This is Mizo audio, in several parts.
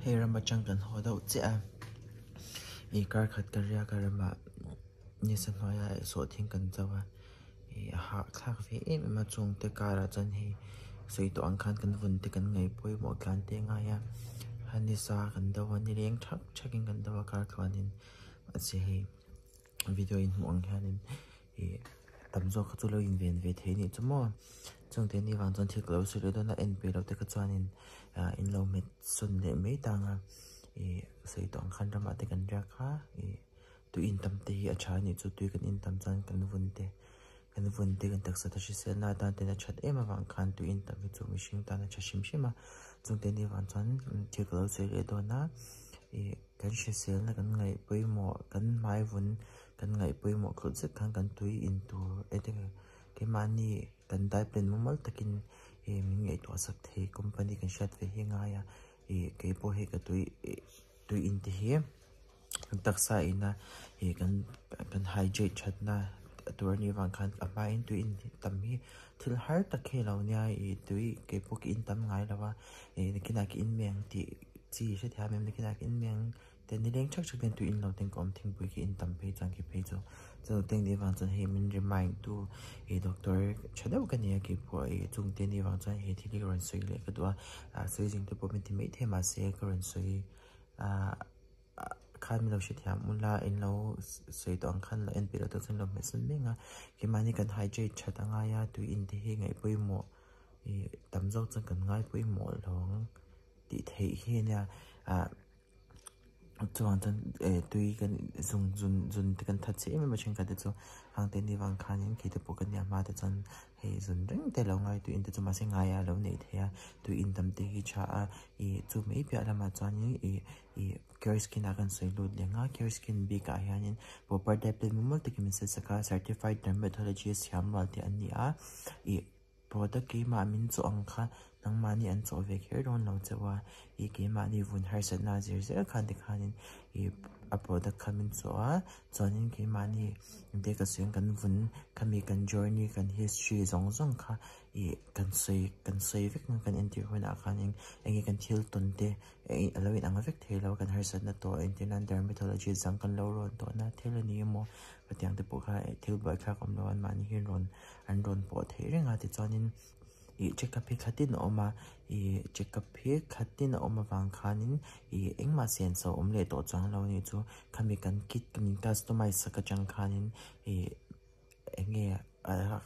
Hei ram atang kan haw deuh chiah a, ih kar khat ka riak a ramah nisa hnuaiah sawhthing kan cho a, ih a hahthlak ve em em a chungte karah chuan hei sawi tawh ang khan kan vun te kan ngaih pawimawh tlan te a ngai a, a nisa kan do a nileng thak thakin kan do a kar tluanin mahse hei. Video in hmuh ang hianin ih tam zawk kha chu lo inven ve thei anih chu maw chungte ni vang chuan thil ka lo sawi leh dawn a en peih loh te kha chuanin ah in lo hmet sawn leh mai tang a ih sawi tawh ang khan ramah te kan riak kha ih tui in tam te hi a tha anih chu tui kan in tam chuan kan vun te kan vun te kan taksa te hrisel na atan ten a that em avang khan tui in tam hi chu mihring tan a tha hrim hrim a chungte ni vang chuan thil ka lo sawi leh dawn a ih. Kan hriselna kan ngaih pawimawh, kan hmai vun kan ngaih pawimawh tlut zet khan kan tui in tur enge keimahni kan diet plan mumal takin ih min ngaihtuah sak thei company kan hriat ve hi a ngai a ih keipawh hei ka tui ih tui in te hi kan taksa ina ih kan kan hydrate thatna tur anih avang khan a hmain tui in tam hi thil har tak hi a lo nia ih tui keipawh ka in tam ngai lo a ih nakinah ka in mai ang tih. Chi hrethiam em nikhin ah khian miang te nileng thak thak ten tui in lo ten ka awm thingpui khi in tam phei chuan khi phei chu chu teng ni vang chuan hei min remind tu ih doctor tha deuh ka ni a keipawh ih chung te ni vang chuan he thil hi ka rawn sawi leh ka duh a ah sawi zing te pawh min ti maithei mahse ka rawn sawi ah khan min lo hrethiam ula in lo sawi tawh ang khan lo en peih loh te chuan lo hmeh sawn mek a keimahni kan hydrate that a ngai a tui in te hi ngaih pawimawh ih tam zawk chuan kan ngai pawimawh lo ang. Tih theih hi a nia ah chuan chuan eh tui kan zung zun zun te kan that chiah em em a thenkhat te chu hang te ni vang khanin khi te pawh kan nia hma te chuan hei zun reng te lo ngai tui in te chu mahse ngaia lo neih theih a tui in tam te hi tha a ih chu mai piah lamah chuanin ih ih care skin ah kan sawi lut leh ang a care skin bikah hianin proper diet plan mumal takin min set sak a certified dermatologist thiam rual te an ni a ih. Product keimah min chawh ang kha nangmahni an chawh ve kher dawn lo chauh a, ih keimahni vun harsatna a zir zel khan tikhanin ih a product kha min chawh a, chuanin keimahni engte ka sawi ang kan vun khami kan journey kan history zawng zawng kha ih kan sawi kan sawi vek ang kan entir hunah khanin enge kan thil tawn te a lo inang vek thei lo kan harsatna tawh entir nan dermatologist dang kan lo rawn tawhna thil a ni emaw hetiang te pawh kha thil buaithlak awm lo anmahni hi rawn an rawn pawh theih reng a tichuanin ih check up hi khatin a awm a ih check up hi khatin a awm avang khanin ih engmah senso awm leh tawh chuang lo anih chu khami kan kit min customize sak atang khanin ih eng nge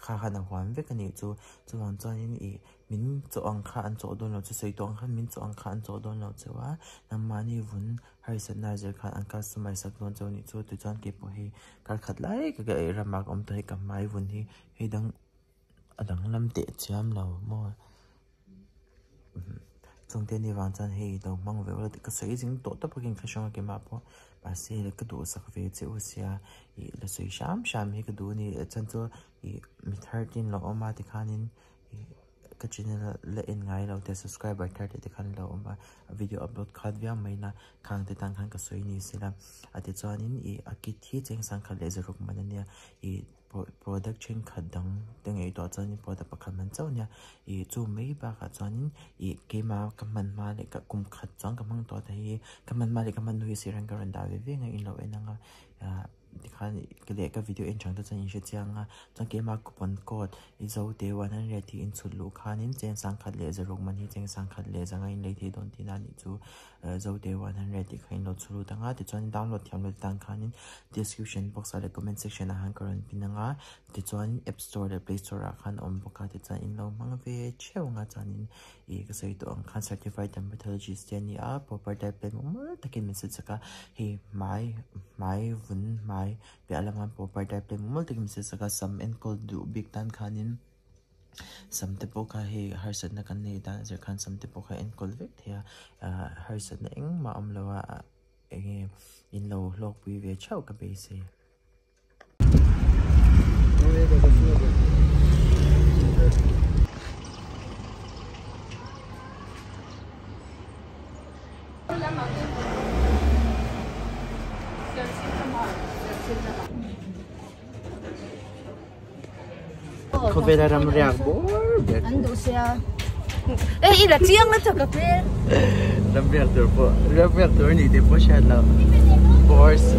kha khan a huam vek anih chu chuvang chuanin ih min chawh ang kha an chawh dawn lo chu sawi tawh ang khan min chawh ang kha an chawh dawn lo chauh a nangmahni vun harsatna zir khan an customize sak dawn chauh anih chu tichuan keipawh hi kar khat lai ka ei ramah ka awm tawh hei ka hmai vun hi hei dang a danglam teh chiam lo maw chungte ni vang chuan hei lo hmang ve ula ka sawi zing tawh tawp akin ka hre keimah pawh mahse ka duhsak ve che u sia ih la sawi hram hram hi ka duh a ni chuan chu ih mi thar te in lo awm a tikhanin ih. Ka channel la en ngai lo te subscriber thar te te khan lo awm a video upload khat viau mai na khang te tan khan ka sawi ni sela a tichuanin ih a kit hi cheng sangkhat leh zaruk man ania ih product thenkhat dang te ngaihtuah chuanin product pakhat man chauh ania ih chu mai bakah chuanin ih keimah ka hman hma leh ka kum khat chuan ka hmang tawh ta hi ka hman hma leh ka hman hnu hi sir an ka rawn dah ve ve ang a in lo en ang a ah. Tikhan leh ka video en chang te chuan in hre chiang a chuan keimah coupon code i zote 100 tih in chhut luh khanin cheng sangkhat leh zaruk man hi cheng sangkhat leh zanga in lei thei dawn tihna a nih chu zote 100 tih kha in lo chhut lut ang a tichuan download thiam lo te tan khanin description box ah leh comment section ah khan ka rawn pin ang a tichuan app store leh play store ah khan a awm bawk a tichuan in lo hmang ve theuh ang a chuanin ih ka sawi tawh ang khan certified dermatologist te a ni a proper diet plan mumal takin min set sak a hei hmai hmai vun hmai piah lama proper diet plan mumal takin min set sak a sam enkawl duh bik tan khanin sam te pawh kha hei harsatna kan nei dan zir khan sam te pawh kha enkawl vek thei a ah harsatna engmah a awm lo a eng nge in lo hlawkpui ve theuh ka beisei. Khawvela ram riak bawr ber. An duh sia. Ei i la chiang na chak a hmel. Ram riak tur pawh ram riak tur a ni tih pawh hriat loh. Force.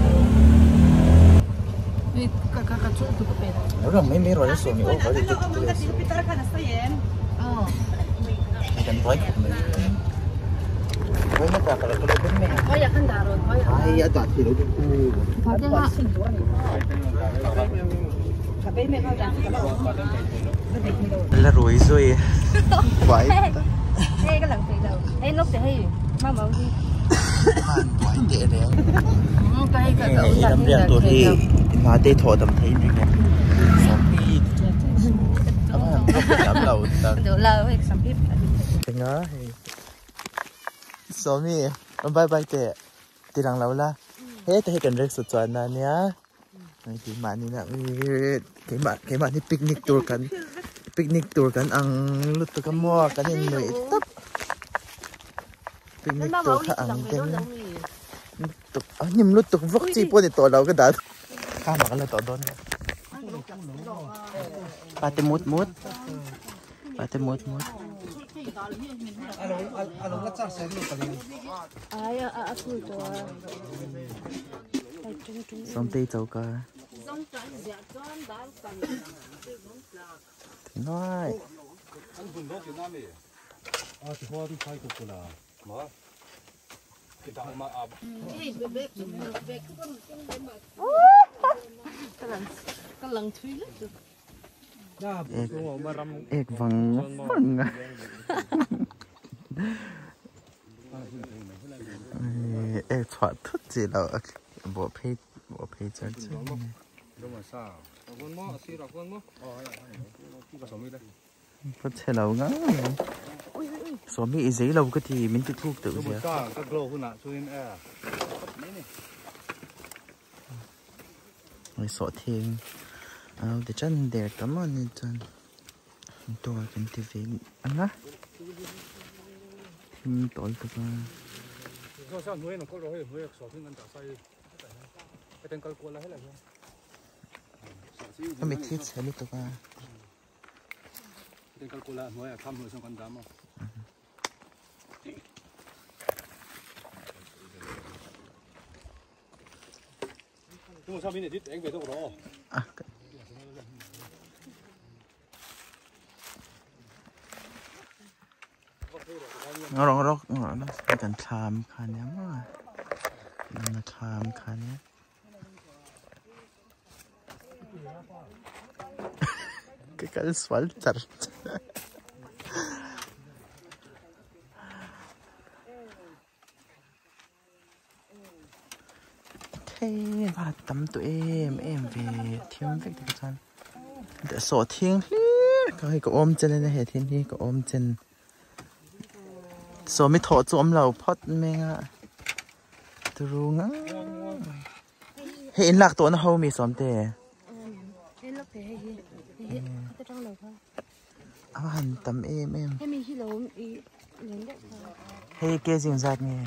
Ram mai mai rawh la sawm i aw ka ri tuk tuk leh si. Kan buai khawp mai. Buai na ta ka lo ka lo ben mai a. Ai a dah thei lo deuh u. La rui zui buai ta. Hei ka lang thei lo. Hei lawk te hei ma mau hi. Han buai teh reng. Ka hei ka ka ram riak tur hi hna te thawh dam thei in ring em. Sawmpi. Ava han thawk thiam lo tak. Duh lo hei sawmpi. Enga hei. Sawmi bye bye teh. Tirang lo la. Heta hi kan rek sut chuan na nia. Keimahni na keimah keimahni picnic tur kan picnic tur kan ang lutuk a maw kan in nuih tawp picnic tur kha ang deng lutuk a hnim lutuk vawk chi pawh ni tawh lo ka dah kha mak a la tawh dawn pate mut mut pate mut mut Sawmtei choka Nuai Ek ek vang vang a ek chhuah thut chi lo a bawh phei bawh phei char char a ni. Ka chhe lo ngang mai sawmi i zei lo ka ti min ti thuk deuh zia. Hei sawh thing a lo ti tan der ta maw ni chuan door kan ti ve ang a thim tawl tuk a. A mitthi chhe lutuk a. Rawng rawk kan thlam kha nia maw thlam kha nia. Ka kal sual char char. Thei va tam tawh em em ve thiam vek te chuan sawh thiang hlir ka hei ka awm chen a nia he thil hi ka awm chen sawmi thawh chu awm lo phawt mai a turu ngang hei in lak tawh na ho mi sawm te a va han tam em em hei kg ang zat nge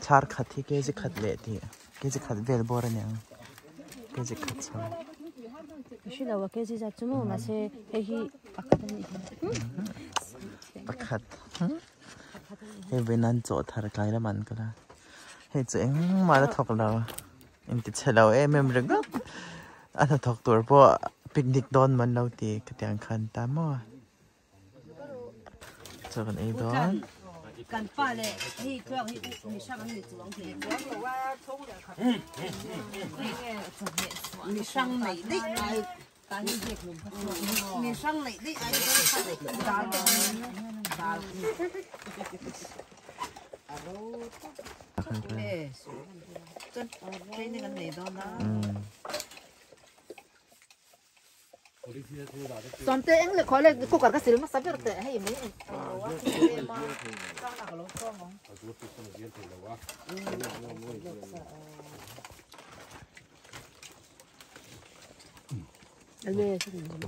thlar khat hi kg khat leh tih kg khat vel bawr a niang kg khat chho pakhat hei vawiin an chaw thar tlai lamah an kal a hei chu engmah la thawk lo. Inti chhe lo em em ringawt a hnathawk tur pawh picnic dawn man lo ti ka ti ang khan ta maw chaw kan ei dawn.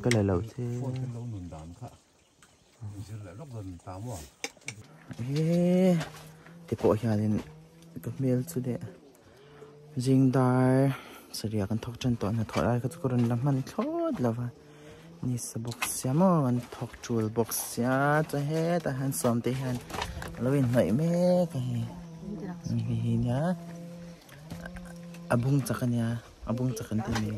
Ka la lo che. Eee ti pawh hianin ka hmel chu leh zing dar sarih ah kan thawk tan tawh a hnathawh lai kha chu ka rawn la hman thlawt lo va. Ni sa bawk sia maw an thawk tul bawk sia chuan hetah hian sawmte hian a lo inhnawih mek a hei hei hi nia a bung chak a nia a bung chak an ti mai.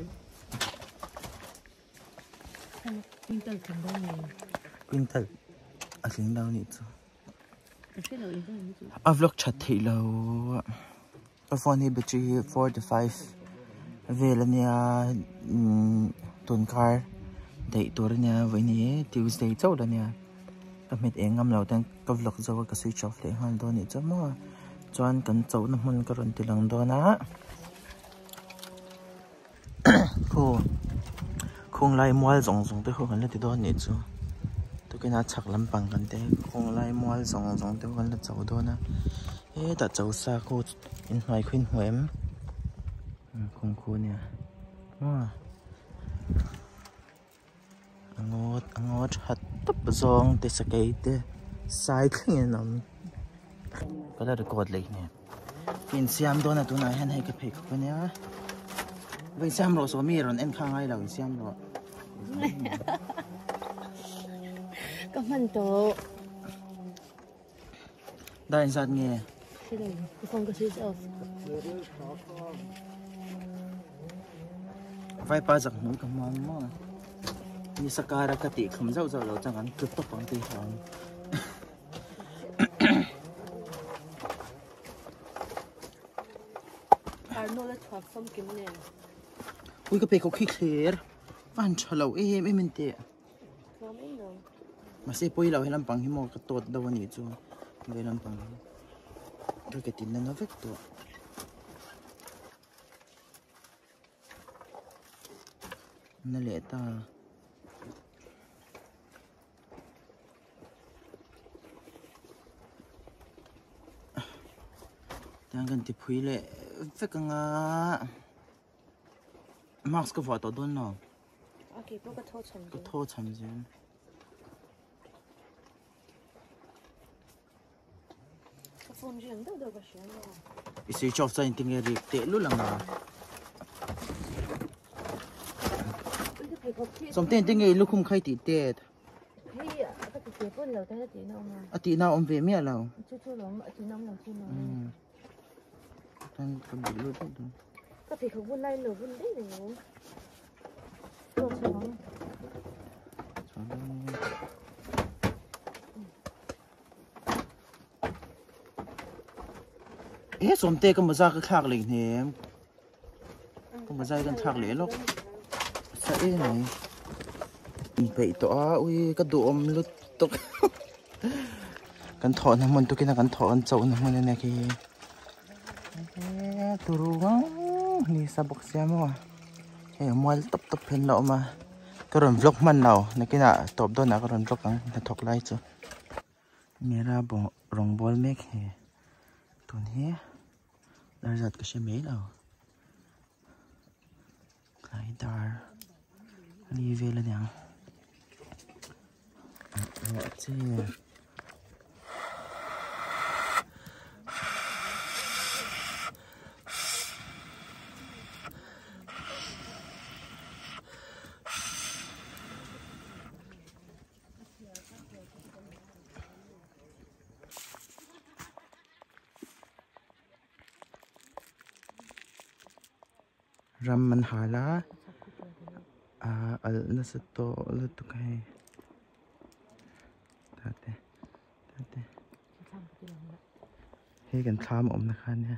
Quintal a tling lo nih chu a vlog that theih lo ka phone hi battery hi 45 vel a nia tun kar daih tur a nia vawiin hi Tuesday chauh la nia ka hmet eng ngam lo ten ka vlog zo a ka switch off leh nghal dawn nih chu maw chuan kan chauhna hmun ka rawn ti lang dawn a. Khu khung lai mual zawng zawng te khu kan la ti dawn nih chu tukin a chhak lampang kan te khung lai mual zawng zawng te khu kan la cho dawn a hetah cho sa khu inhnuai khu inhmu em khung khu ania maw a ngaw a ngaw tha tawp zawng te sakei te sai thlengin an awm ka la record leh nge ka insiam dawn a tunah hian hei ka pheikhawk ania va insiam rawh sawmi rawn en kha ngai lo insiam rawh ka hman tawh dar inzat nge ka phone ka switch off vaipa zak hmui ka hmuam maw ni sakara ka tih khum zauh zauh lo chang an tlu tawp ang tih hlauh Arnold a chhuak famkim nen ui ka pheikhawk khi thler van tha lo em em an tih Mahse pawi lo he lampang hi maw ka tawt deuh a nih chu vei lampang hi ka ke tin nana vek tawh. Na leh ta. Tiang kan ti phui leh vek anga mask ka vuah tawh dawn lo. Okay, pawh ka thaw chhan Ka thaw chhan zel. Ka phone ri ang deuh deuh ka hria lo. I switch off chuan engtin nge rik teh lul ang a. Sawmte engtin nge i lukhum kha i tih tet? Hei ka ti te pawn lo tan a tihna awm a. A tihna awm ve miah lo. Chu chu lawm a tihna awm lo chu lawm. Tan ka bih lut daih dawn. Ka pheikhawk bun lai lo bun daih reng ang. Chaw chhung ang. Chaw dawn nia. E sawmte ka mawza ka thlak leh hnem. Ka mawza hi kan thlak leh lawk. Sa em mai. Inpeih tawh a ui ka duhawm lutuk. Kan thawhna hmun tukina kan thawh kan chauhna hmun ania khi. Turu ngang ni sa bawk sia maw. Hei mual tawp tawp hian la awm a. Ka rawn vlog hman lo nakinah tawp dawnah ka rawn vlog ang hnathawk lai chu. Mera rawng bawl mek he tun hi dar zat ka hre mai lo. Tlai dar li vel aniang. Ruah che. Ram an hal a ah alh nasa tawh lutuk a hei tate tate hei kan thlam awmna kha ania.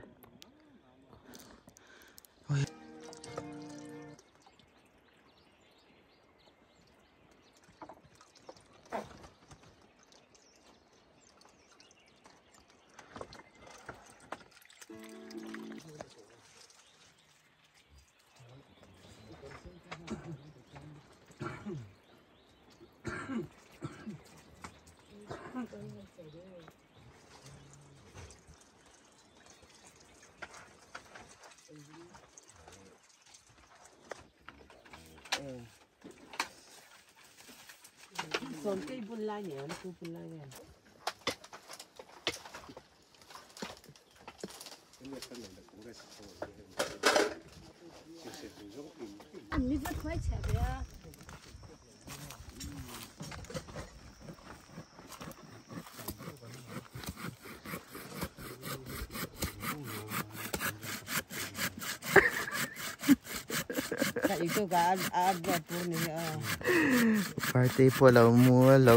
Partei pawh lo mu a lo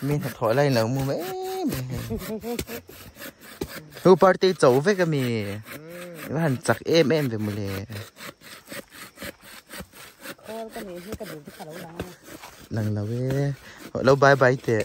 mi hnathawh laiin lo mu mai mai hei. Hu partei cho vek a mi i va han chak em em ve mawle. Lang lo e lo bye bye teh.